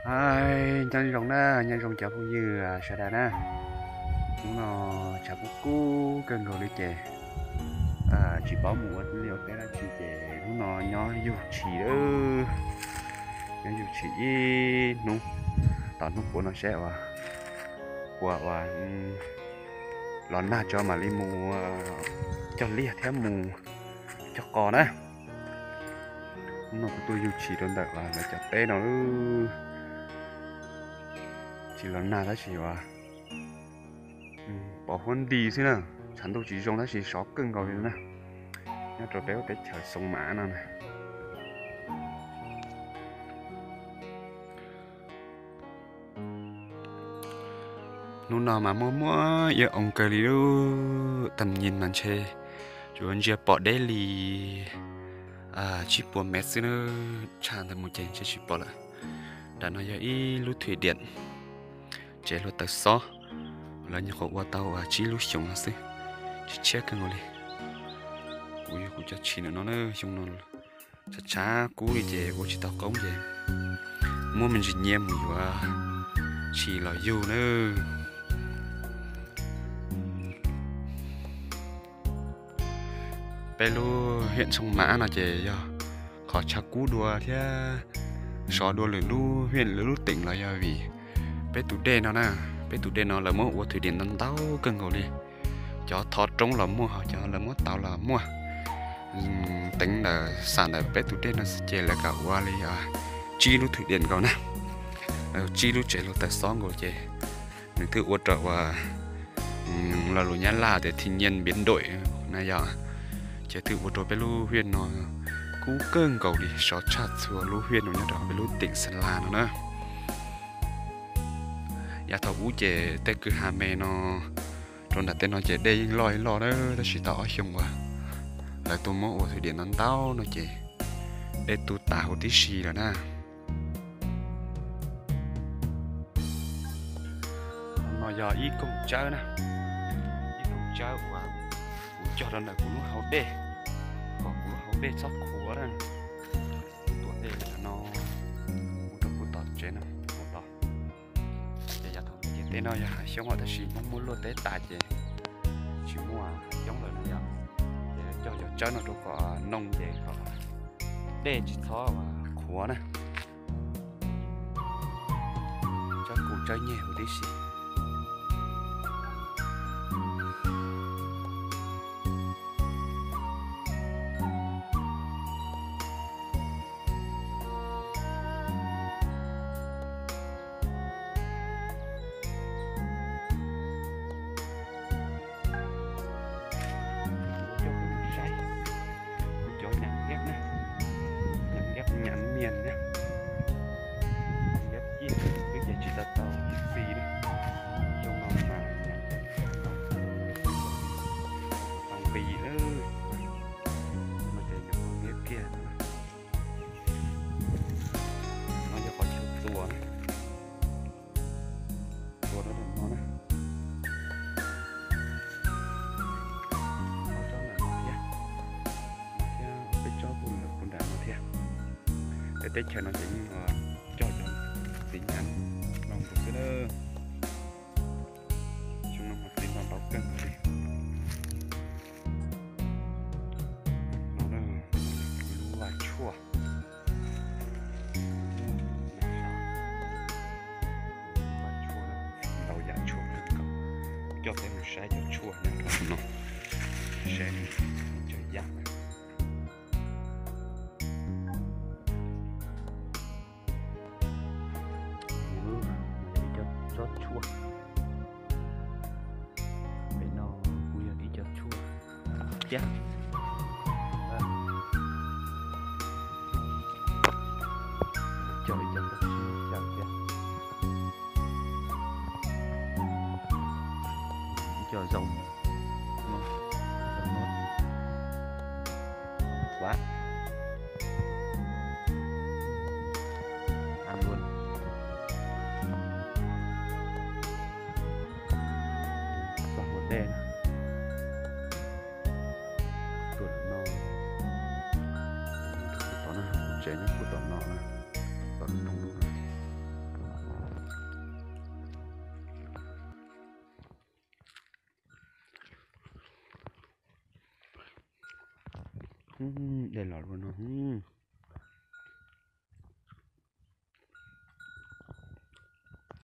Hais nyob zoo na, nyob zoo cov phooj ywg sawv daws na. Hnub no tshav kub kub kawg nkaus li ces tsis paub mus ua liaj ua teb dab tsi ces hnub no nyob yug tshis, nyob yug tshis ib hnub, tos hnub puav no seb ua, ua, ua los nag tso mam li mus cog liaj thiab mus cog qos na. Hnub no kuv tuaj yug tshis rau ntawm lawv cov teb no, tsis los nag tab sis ua pos huab nti xwb na. Tshav ntuj tsis zoo tab sis sov kawg nkaus li na. Nyob rau peb lub teb chaws Xoo Mav no na. Hnub no mas muaj muaj ib oo kawg li lub tam nyim mas ntshe tsuas ntsia pom deb li tsib puas mev xwb na, tshaj ntawd mus ces ntshe tsis pom lawm. Nram no yog ib lub thwm diam tsev hluav taws xob, lawv nyuam qhuav ua tau tsib lub xyoos no xwb, tshiab kawg nkaus li. Kuv yug kuv cov tshis ntawm no na, xyoo no tshav tshav kub li ces ua tsis tau qoob ces muab me ntsis nyiaj mus yuav tshis los yug na. Peb lub hiam Xoo Mav no ces yog qhov tshav kub dua thiab sov dua lwm lub hiam lwm lub teem los yog vim peb tus dej no na, peb tus dej no lawv muab ua thwm diam ntau ntau kawg nkaus li. Cov thov roob los muaj, cov lawv muab tau los muaj. Teev ntawm xam ntawm peb tus dej no xwb ces lawv kam ua li tsib lub thwm diam nkaus na, tsib lub tsev hluav taws xob nkaus ces nws thiaj ua rau uas lo lus Nyab Laj tias thiên nhiên biến đổi na yog, ces thiaj ua rau peb lub hiam no kub kawg nkaus li, sov tshaj txhua lub hiam no nyob rau peb lub teem Xa La no na. Yav thaum ub ces tej kwj ha me no rau nram tej no ces dej yeej loj ib loj na, tab sis tau ob xyoo uas lawv tuaj muab ua thwm diam ntau ntau no ces dej tu tas huv tib si lawm na. No yog ib koog tsawb na, ib koog tsawb uas kuv cog rau ntawm kuv lub hau dej, kom kuv lub hau dej txhob qhuav na. Kuv tuam dej no mus rau kuv tom tsev no mus tod. Ces yav thaum ub ces tej no yog hav xyoob os, tab sis Hmoob muab luaj teb tas ces tsis muaj hav xyoob lawm no yog, ces cog cov tsawb no rau kom noo ces kom dej tsis txhob qhuav na. Tsawb kuj tsawb nyeg huv tib si. Kuv coj peb mus saib kuv cov nyam nkiab na, nyam nkiab nyam mias na, nyam nkiab ciaj twb ces tsis tau tau xis na, xyoo no mas nyam tau nqis lawm, no ces nyam nkiab kiag no. No yog qhov chaw txuas na, txuas rau ntawm no na, ob tsob ntawm no thiab, thiab peb tsob puag nram no thiab. Peb teb chaws no ces yeej cog cov txiv nyam no ntau xwb na. Xyoo no mas txiv ntau ntau kawg nkaus li. No lub vaj tshuaj, vaj tshuaj, ntau yam tshuaj kawg nkaus. Coj peb mus saib cov tshuaj nyob rau no, saib nws muaj tsawg yam na. Ib co tsob tshuaj, pem no kuj yog ib co tshuaj thiab. Cog ib co tsob tshuaj xyaw thiab. Ib co zoo, zoo no. Quá. Ăn luôn. Txog hauv dej na. Tuaj no, tom no, kuv tsev nyob puag tom no na, tom no no. Dej los luaj no.